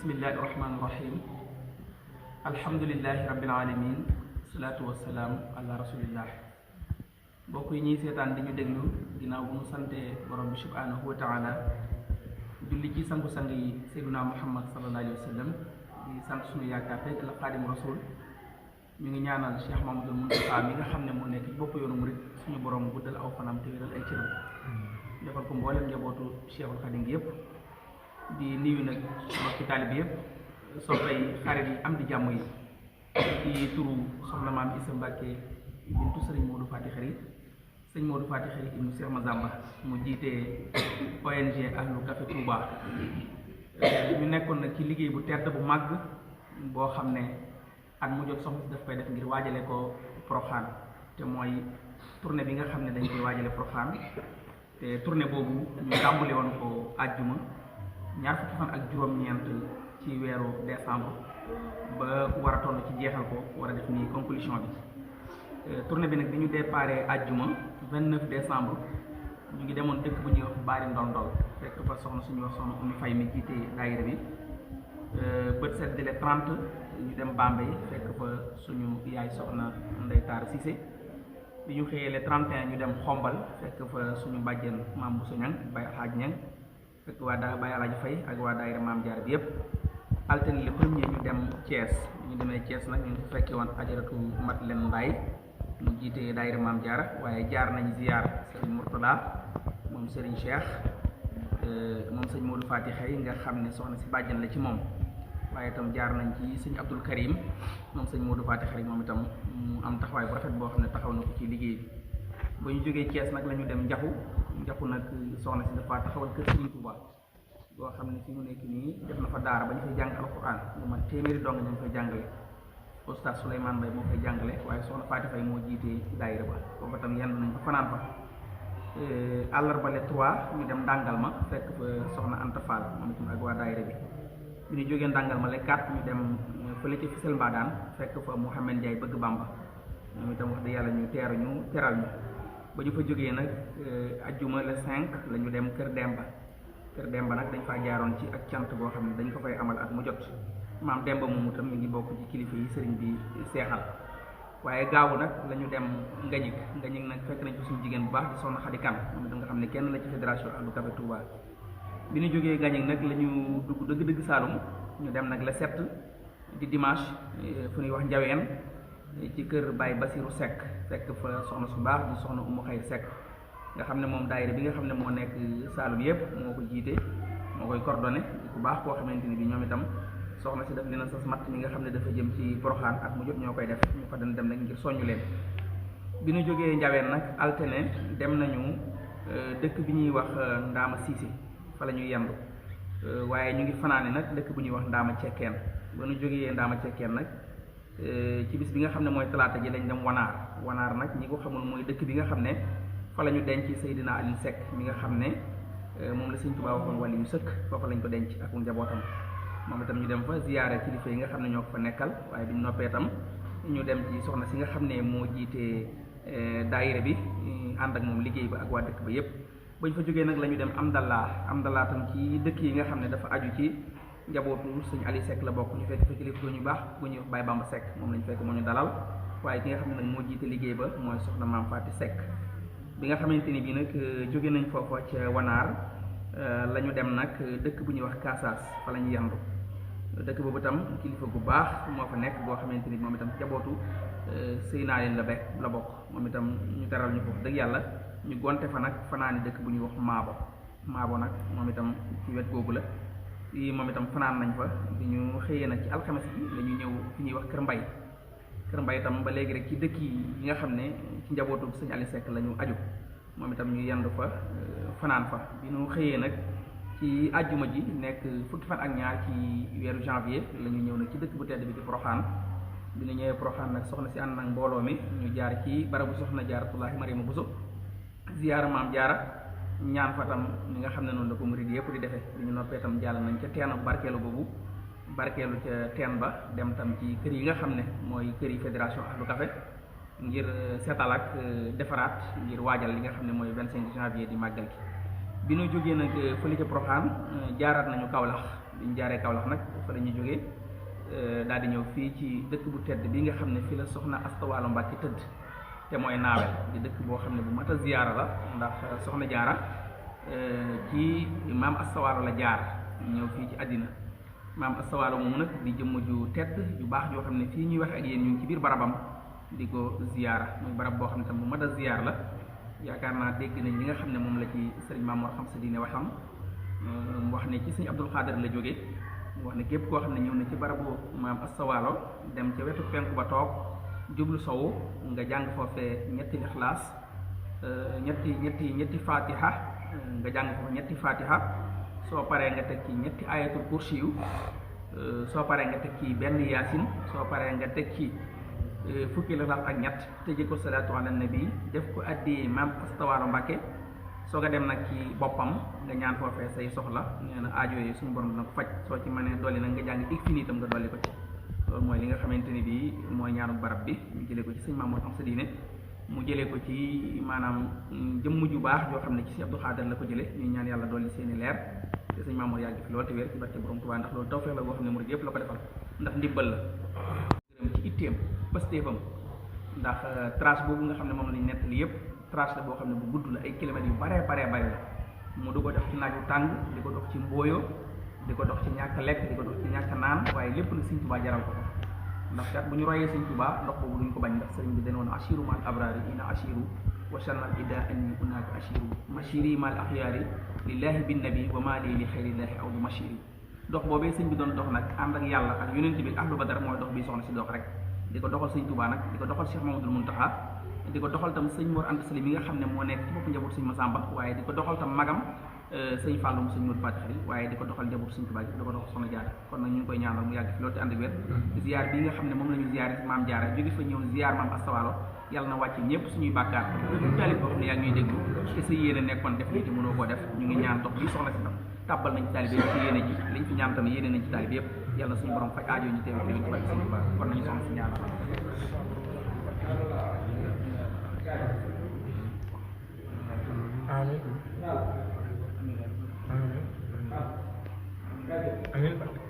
bismillahi rahmaani rahim alhamdulillahi rabbil alamin salaatu wassalaam ala rasulillah. mbokk yi ñuy seetaan di ñu déglu ginnaaw bu mu sante borom bi subhanahu wa taala julli ci sangu-sang yi seyduna muhammad sallallahu alayhi wa sallam di sant suñu yaakaar tey la xaadim rasul ñu ngi ñaanal Cheikh Mamadou Mountakha mi nga xam ne moo nekk ci bopp yoonu murid suñu borom guddal aw fanam te wéral ay cëram defal ko mboolem njabootu Cheikhul Xadim gi yëpp di nuyu nag mbokki taalibe yëpp soppay xarit yi am di jàmm yi ci turu soxna maam Issa Mbacke bintu sëriñ Modou Fati Xari sëñ Modou Fati Xari ibnu Cheikh Mazamba mu jiite ONG Ahlu Café Touba ñu nekkoon nag ci liggéey bu tedd bu màgg boo xam ne at mu jot soxna si daf koy def ngir waajale ko Porokhane te mooy tournée bi nga xam ne dañ koy waajale Porokhane te tournée boobu ñu tàmbali woon ko àjjuma ñaar fukki fan ak juróom-ñeent ci weeru décembre ba war a toll ci jeexal ko war a def nii conclusion bi tournée bi nag bi ñu déparé àjjuma 29 décembre ñu ngi demoon dëkk bu ñuy wax Baari Ndondol fekk fa soxna suñuy wax soxna Oumy Faye mi jiite daayira bi bët set di le 30 ñu dem Bambey fekk fa suñu yaay soxna Ndeye Tara Cissé bi ñu xëyee le 31 ñu dem Xombal fekk fa suñu bàjjen maam Bousso Ñang Baye Alhaaj Ñang fekk waa daa Baye Alhaaj Fay ak waa daayira maam Jaara bi yépp altine le premier ñu dem Thiès ñu demee Thiès nag ñu ngi fekkee woon ajaratu mat leen Mbaye mu jiite daayira maam Jaara waaye jaar nañ ziar Serigne Mourtada moom Serigne Cheikh moom sëñ Modou Fati Xëy nga xam ne soxna si bàjjan la ci moom waaye itam jaar nañ ci sëñ Abdul Karim moom sëñ Modou Fati Xëy moom itam mu am taxawaay bu rafet boo xam ne taxaw na ko ci liggéey bi ba ñu jógee Thiès nag la ñu dem Njaxu nag soxna si dafa taxawal kër Serigne Touba boo xam ne fi mu nekk nii def na fa daara ba ñu fay jàng alquran lu mat téeméeri dong ñu fay jàngale Oustaz Souleymane Mbaye moo fay jàngale waaye soxna Fati Fay moo jiitee daayira ba foofu itam yenn nañ fa fanaan fa àllarba le 3 ñu dem ndàngal ma fekk fa soxna Anta Fall moom itam ak waa daayira bi ñu jógee ndàngal ma le 4 ñu dem fële ci Fissel Mbadaan fekk fa Mouhamed Ndiaye bëgg Bamba moom itam wax dëgg yàlla ñu teral ñu ba ñu fa jógee nag ajjuma le 5 la ñu dem Kër Demba nag dañ faa jaaroon ci ak cant boo xam ne dañ ko fay amal at mu jot maam Demba moomu tam mi ngi bokk ci kilifa yi sëriñ bi seexal waaye gaawu nag la ñu dem Ngañik nag fekk nañ ko suñu jigéen bu baax di soxna Xadi Kan moom itam nga xam ne kenn la ci fédération Ahlu Café Touba bi ñu jógee Ngañik nag la ñu dugg dëgg Saalum ñu dem nag le 7 di dimanche fu ñuy wax Njaween ci kër Baye Basirou Seck fekk fa soxna su baax di soxna Umu Xayr Seck nga xam ne moom daayira bi nga xam ne moo nekk Saalum yëpp moo ko jiite moo koy coordonné ku baax koo xamante ni bi ñoom itam soxna si daf leen sas matt mi nga xam ne dafa jëm ci Porokhane ak mu jot ñoo koy def ñu fa dem nag ngir soññu leen bi ñu jógee Njaween nag altine dem nañu dëkk bi ñuy wax Ndaama Siise fa la ñuy yendu waaye ñu ngi fanaane nag dëkk bu ñuy wax Ndaama Cekkeen ba ñu jógee Ndaama Cekkeen nag ci bis bi nga xam ne mooy talaata ji lañ dem wanaar nag ñi ko xamul mooy dëkk bi nga xam ne fa la ñu denc Seydina Alioune Seck mi nga xam ne moom la Sëñ Tuubaa waxoon wàlli yu sëkk foofa lañ ko denc ak njabootam moom itam ñu dem fa ziyaare kilifa yi nga xam ne ñoo ko fa nekkal waaye bi ñu noppee itam ñu dem ci soxna si nga xam ne moo jiite daayira bi ànd ak moom liggéey ba ak waa dëkk ba yépp ba ñu fa jógee nag la ñu dem Amdalaa tam ci dëkk yi nga xam ne dafa aju ci njabootu Sëñ Ali Seck la bokk ñu fekk fa kilifa ñu baax bu ñuy wax Baye Bamba Seck moom lañu fekk moo ñu dalal waaye ki nga xam ne nag moo jiite liggéey ba mooy soxna Maam Faati Seck bi nga xamante ni bii nag jóge nañ foofa ca Wanaar la ñu dem nag dëkk bu ñuy wax Kaasas fa la ñu yendu dëkk boobu itam kilifa gu baax moo fa nekk boo xamante ni moom itam jabootu Seydina leen la bokk moom itam ñu teral ñu foofu dëgg yàlla ñu gonte fa nag fanaani dëkk bu ñuy wax Maabo nag moom itam ci wet googu la moom itam fanaan nañ fa bi ñu xëyee nag ci alxames bi la ñu ñëw fi ñuy wax Kër Mbay itam ba léegi rek ci dëkk yi nga xam ne ci njabootu Sëñ Ali Seck la ñu aju moom itam ñu yendu fa fanaan fa bi ñu xëyee nag ci àjjuma ji nekk fukki fan ak ñaar ci weeru janvier la ñu ñëw nag ci dëkk bu tedd bi di Porokhane bi ñu ñëwee Porokhane nag soxna si ànd nag mbooloo mi ñu jaar ci barabu soxna Jaaratullaahi Mariama Bousso ziyaara maam Jaara ñaan fa tam ñi nga xam ne noonu la ko murid yëpp di defee bi ñu noppee tam jàll nañ ca teenu barkeelu boobu barkeelu ca teen ba dem tam ci kër yi nga xam ne mooy kër yi fédération Ahlu Café ngir seetal ak defaraat ngir waajal li nga xam ne mooy 25 janvier di màggal gi bi ñu jógee nag fële ca Porokhane jaaraat nañu Kaolack biñ jaaree Kaolack nag fa la ñu jógee daal di ñëw fii ci dëkk bu tedd bi nga xam ne fii la soxna Asta Walo Mbàkke tëdd te mooy Naawel di dëkk boo xam ne bu mat a ziyaara la ndax soxna jaara ci maam Asta Walo la jaar ñëw fii ci àddina maam Asta Walo moomu nag di jëmm ju tedd ju baax joo xam ne fii ñuy wax ak yéen ñu ngi ci biir barabam di ko ziyaara muy barab boo xam ne tam bu mat a ziyaar la yaakaar naa dégg nañ li nga xam ne moom la ci sëriñ Mamoor xam sa diine waxam mu wax ne ci sëñ Abdul Xaadir la jóge mu wax ne képp koo xam ne ñëw na ci barabu maam Asta Walo dem ca wetu penku ba toog jublu sowu nga jàng foofee ñetti ixlaas ñetti fatiha nga jàng foofu ñetti fatiha soo paree nga teg ci ñetti ayatul kursi yu soo paree nga teg ci benn yaasin soo paree nga teg ci fukki ixlaas ak ñett tëje ko salaatu ala nabi def ko addi maam Asta Walo Mbàkke soo ko dem nag ci boppam nga ñaan foofee say soxla nee na aajo yi suñu borom dina ko faj soo ci mënee dolli nag nga jàng Ikfiniitam nga dolli ko ci loolu mooy li nga xamante ni bii mooy ñaanu barab bi ñu jëlee ko ci sëñ Mamour am sa diine mu jëlee ko ci maanaam jëmm ju baax joo xam ne ci sëñ Abdou Xaadir la ko jëlee ñu ñaan yàlla dolli seeni leer te sëñ Mamour yàgg fi loolu te wér ci barke borom Tuubaa ndax loolu tawfeex la boo xam ne murid yëpp la ko defal ndax ndimbal la gërëm ci itteem pastéefam ndax trace boobu nga xam ne moom lañ nettali yëpp trace la boo xam ne bu gudd la ay kilomètres yu baree la mu du ko def ci naaj wu tàng di ko dox ci mbooyo di ko dox ci ñàkk lekk di ko dox ci ñàkk naan waaye lépp nag sëñ Tuubaa jaral ko ko ndax kat bu ñu royee sëñ Tuubaa ndox boobu duñ ko bañ ndax sëriñ bi dana woon ashiru mal abrari ina ashiru wa sannal ida anni unaaka ashiru mashiri mal axyaari lillahi bin nabi wa maa lii li xayrillahi aw du mashiri dox boobee sëñ bi doon dox nag ànd ak yàlla ak yonent bi ahlu badar mooy dox bi soxna si dox rek di ko doxal sëñ Tuubaa nag di ko doxal Cheikh Mamadul Muntaxa di ko doxal tam sëñ Mor Anta Sali mi nga xam ne moo nekk ci bopp njaboot sëñ Masamba waaye di ko doxal tam magam sëñ Fallum sëñ Modou Fatick waaye di ko doxal njaboot sëñ Tuubaa di ko doxal soxna Jaara kon nag ñu ngi koy ñaanal mu yàgg fi loolu te ànd ak wér ziar bi nga xam ne moom la ñu ziar maam Jaara jóge fa ñëw ziar maam Asta Walo yàlla na wàcc ñëpp suñuy bàkkaar taalib boo xam ne yaa ngi ñuy déglu te sa yéene nekkoon def lii te mënoo koo def ñu ngi ñaan dox bi soxna si tam tàbbal nañ ci taalibe yëpp ci yéene ji liñ fi ñaan tam yéene nañ ci taalibe yëpp yàlla na suñu borom faj aajo ñu teew ci barke sëñ Tuubaa kon nañu soxna si ñaanal Amin. Amin. Amin.